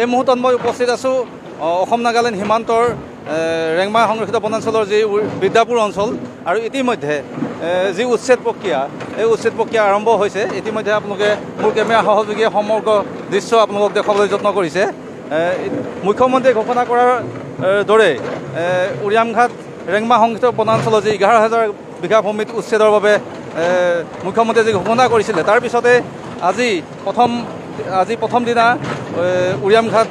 এই মুহূৰ্তত মই উপস্থিত আছোঁ অসম নাগালেণ্ড সীমান্তৰ ৰেংমা সংৰক্ষিত বনাঞ্চলৰ যি বিদ্যাপুৰ অঞ্চল আৰু ইতিমধ্যে যি উচ্ছেদ প্ৰক্ৰিয়া, এই উচ্ছেদ প্ৰক্ৰিয়া আৰম্ভ হৈছে। ইতিমধ্যে আপোনালোকে মোৰ কেমেৰা সহযোগীয়ে সমগ্ৰ দৃশ্য আপোনালোকক দেখুৱাবলৈ যত্ন কৰিছে। মুখ্যমন্ত্ৰীয়ে ঘোষণা কৰাৰ দৰে উৰিয়ামঘাট ৰেংমা সংৰক্ষিত বনাঞ্চলৰ যি 11,000 বিঘা ভূমিত উচ্ছেদৰ বাবে মুখ্যমন্ত্ৰীয়ে যি ঘোষণা কৰিছিলে, তাৰপিছতে আজি প্ৰথম দিনা উৰিয়ামঘাট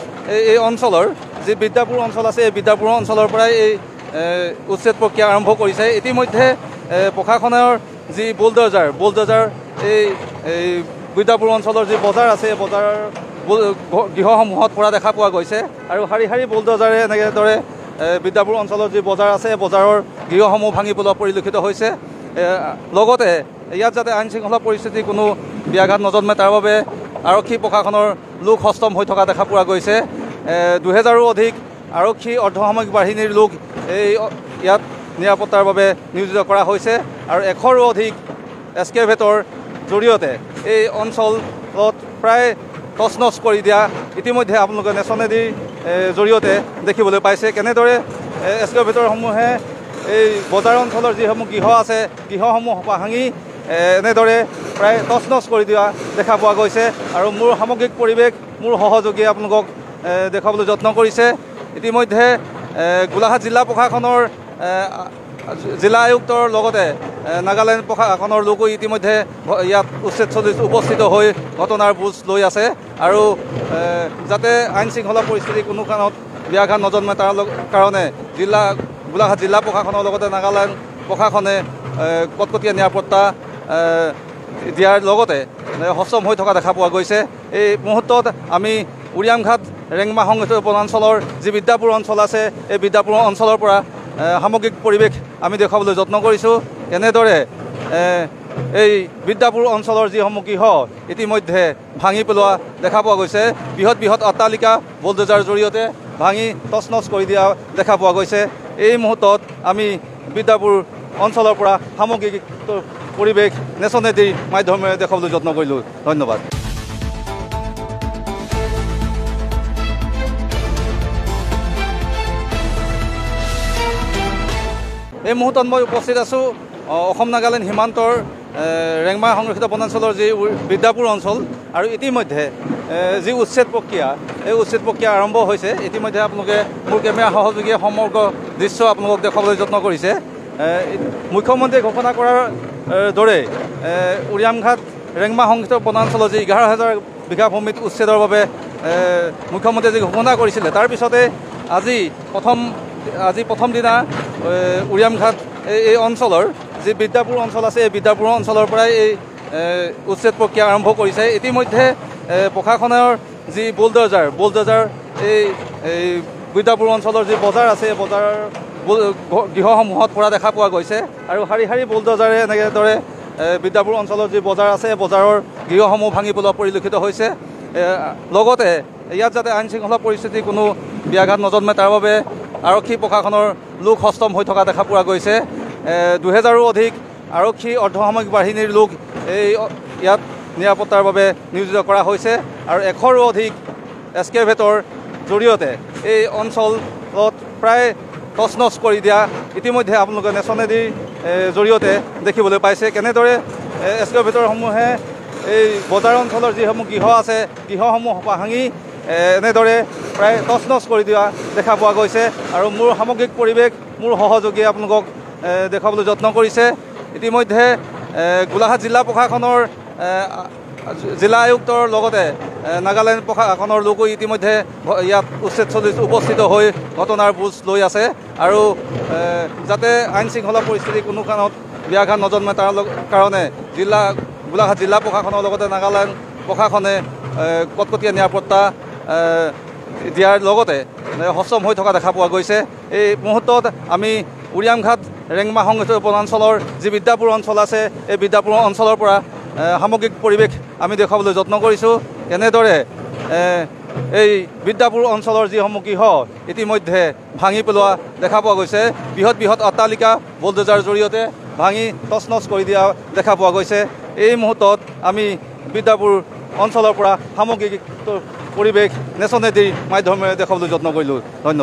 এই অঞ্চলৰ যি বিদ্যাপুৰ অঞ্চল আছে, এই বিদ্যাপুৰ অঞ্চলৰ পৰাই এই উচ্ছেদ প্ৰক্ৰিয়া আৰম্ভ কৰিছে। ইতিমধ্যে প্ৰশাসনৰ যি বুলডজাৰ এই বিদ্যাপুৰ অঞ্চলৰ যি বজাৰ আছে, এই বজাৰৰ গৃহসমূহত পৰা দেখা পোৱা গৈছে আৰু শাৰী শাৰী বুলডজাৰে এনেদৰে বিদ্যাপুৰ অঞ্চলৰ যি বজাৰ আছে, বজাৰৰ গৃহসমূহ ভাঙি পেলোৱা পৰিলক্ষিত হৈছে। লগতে ইয়াত যাতে আইন শৃংখলা পৰিস্থিতি কোনো ব্যাঘাত নজন্মে তাৰ বাবে আৰক্ষী প্ৰশাসনৰ লোক সষ্টম হৈ থকা দেখা পোৱা গৈছে। 2000ৰো অধিক আৰক্ষী অৰ্ধসামৰিক বাহিনীৰ লোক এই ইয়াত নিৰাপত্তাৰ বাবে নিয়োজিত কৰা হৈছে আৰু 100ৰো অধিক এস্কেভেটৰ জৰিয়তে এই অঞ্চলত প্ৰায় তছনছ কৰি দিয়া ইতিমধ্যে আপোনালোকে নেশ্যনেদিৰ জৰিয়তে দেখিবলৈ পাইছে কেনেদৰে এস্কেভেটৰসমূহে এই বজাৰ অঞ্চলৰ যিসমূহ গৃহ আছে, গৃহসমূহ ভাঙি এনেদৰে প্ৰায় তছনছ কৰি দিয়া দেখা পোৱা গৈছে। আৰু মোৰ সামগ্ৰিক পৰিৱেশ মোৰ সহযোগীয়ে আপোনালোকক দেখুৱাবলৈ যত্ন কৰিছে। ইতিমধ্যে গোলাঘাট জিলা প্ৰশাসনৰ জিলা আয়ুক্তৰ লগতে নাগালেণ্ড প্ৰশাসনৰ লোকো ইতিমধ্যে ইয়াত উচ্ছেদস্থলীত উপস্থিত হৈ ঘটনাৰ বুজ লৈ আছে আৰু যাতে আইন শৃংখলা পৰিস্থিতি কোনো কাৰণত ব্যাঘাত নজন্মে তাৰ কাৰণে গোলাঘাট জিলা প্ৰশাসনৰ লগতে নাগালেণ্ড প্ৰশাসনে কটকটীয়া নিৰাপত্তা দিয়াৰ লগতে সষ্টম হৈ থকা দেখা পোৱা গৈছে। এই মুহূৰ্তত আমি উৰিয়ামঘাট ৰেংমা সংৰক্ষিত বনাঞ্চলৰ যি বিদ্যাপুৰ অঞ্চল আছে, এই বিদ্যাপুৰ অঞ্চলৰ পৰা সামগ্ৰিক পৰিৱেশ আমি দেখুৱাবলৈ যত্ন কৰিছোঁ। কেনেদৰে এই বিদ্যাপুৰ অঞ্চলৰ যিসমূহ গৃহ ইতিমধ্যে ভাঙি পেলোৱা দেখা পোৱা গৈছে, বৃহৎ বৃহৎ অট্টালিকা বুলডজাৰ জৰিয়তে ভাঙি তছনছ কৰি দিয়া দেখা পোৱা গৈছে। এই মুহূৰ্তত আমি বিদ্যাপুৰ অঞ্চলৰ পৰা সামগ্ৰিক পৰিৱেশ নেশ্যনেদিৰ মাধ্যমেৰে দেখুৱাবলৈ যত্ন কৰিলোঁ। ধন্যবাদ। এই মুহূৰ্তত মই উপস্থিত আছোঁ অসম নাগালেণ্ড সীমান্তৰ ৰেংমা সংৰক্ষিত বনাঞ্চলৰ যি বিদ্যাপুৰ অঞ্চল আৰু ইতিমধ্যে যি উচ্ছেদ প্ৰক্ৰিয়া, এই উচ্ছেদ প্ৰক্ৰিয়া আৰম্ভ হৈছে। ইতিমধ্যে আপোনালোকে মোৰ কেমেৰা সহযোগীয়ে সমগ্ৰ দৃশ্য আপোনালোকক দেখুৱাবলৈ যত্ন কৰিছে। মুখ্যমন্ত্ৰীয়ে ঘোষণা কৰাৰ দৰে উৰিয়ামঘাট ৰেংমা সংৰক্ষিত বনাঞ্চলৰ যি 11,000 বিঘা ভূমিত উচ্ছেদৰ বাবে মুখ্যমন্ত্ৰীয়ে যি ঘোষণা কৰিছিলে, তাৰপিছতে আজি প্ৰথম দিনা উৰিয়ামঘাট এই অঞ্চলৰ যি বিদ্যাপুৰ অঞ্চল আছে, এই বিদ্যাপুৰ অঞ্চলৰ পৰাই এই উচ্ছেদ প্ৰক্ৰিয়া আৰম্ভ কৰিছে। ইতিমধ্যে প্ৰশাসনৰ যি বুলডজাৰ এই বিদ্যাপুৰ অঞ্চলৰ যি বজাৰ আছে, এই বজাৰৰ গৃহসমূহত পৰা দেখা পোৱা গৈছে আৰু শাৰী শাৰী বুলডজাৰে এনেদৰে বিদ্যাপুৰ অঞ্চলৰ যি বজাৰ আছে, বজাৰৰ গৃহসমূহ ভাঙি পেলোৱা পৰিলক্ষিত হৈছে। লগতে ইয়াত যাতে আইন শৃংখলা পৰিস্থিতি কোনো ব্যাঘাত নজন্মে তাৰ বাবে আৰক্ষী প্ৰশাসনৰ লোক সষ্টম হৈ থকা দেখা পোৱা গৈছে। 2000ৰো অধিক আৰক্ষী অৰ্ধসামৰিক বাহিনীৰ লোক এই ইয়াত নিৰাপত্তাৰ বাবে নিয়োজিত কৰা হৈছে আৰু 100ৰো অধিক এস্কেভেটৰ জৰিয়তে এই অঞ্চলত প্ৰায় তছনছ কৰি দিয়া ইতিমধ্যে আপোনালোকে নেশ্যনেদিৰ জৰিয়তে দেখিবলৈ পাইছে কেনেদৰে এস্কেভেটৰসমূহে এই বজাৰ অঞ্চলৰ যিসমূহ গৃহ আছে, গৃহসমূহ ভাঙি এনেদৰে প্ৰায় তছনছ কৰি দিয়া দেখা পোৱা গৈছে। আৰু মোৰ সামগ্ৰিক পৰিৱেশ মোৰ সহযোগীয়ে আপোনালোকক দেখুৱাবলৈ যত্ন কৰিছে। ইতিমধ্যে গোলাঘাট জিলা প্ৰশাসনৰ জিলা আয়ুক্তৰ লগতে নাগালেণ্ড প্ৰশাসনৰ লোকো ইতিমধ্যে ইয়াত উচ্ছেদস্থলীত উপস্থিত হৈ ঘটনাৰ বুজ লৈ আছে আৰু যাতে আইন শৃংখলা পৰিস্থিতি কোনো কাৰণত ব্যাঘাত নজন্মে তাৰ কাৰণে গোলাঘাট জিলা প্ৰশাসনৰ লগতে নাগালেণ্ড প্ৰশাসনে কটকটীয়া নিৰাপত্তা দিয়াৰ লগতে সষ্টম হৈ থকা দেখা পোৱা গৈছে। এই মুহূৰ্তত আমি উৰিয়ামঘাট ৰেংমা সংৰক্ষিত বনাঞ্চলৰ যি বিদ্যাপুৰ অঞ্চল আছে, এই বিদ্যাপুৰ অঞ্চলৰ পৰা সামগ্ৰিক পৰিৱেশ আমি দেখুৱাবলৈ যত্ন কৰিছোঁ। কেনেদৰে এই বিদ্যাপুৰ অঞ্চলৰ যিসমূহ গৃহ ইতিমধ্যে ভাঙি পেলোৱা দেখা পোৱা গৈছে, বৃহৎ বৃহৎ অট্টালিকা বুলডজাৰ জৰিয়তে ভাঙি তছনছ কৰি দিয়া দেখা পোৱা গৈছে। এই মুহূৰ্তত আমি বিদ্যাপুৰ অঞ্চলৰ পৰা সামগ্ৰিক পৰিৱেশ নেশ্যনেটিৰ মাধ্যমেৰে দেখুৱাবলৈ যত্ন কৰিলোঁ। ধন্যবাদ।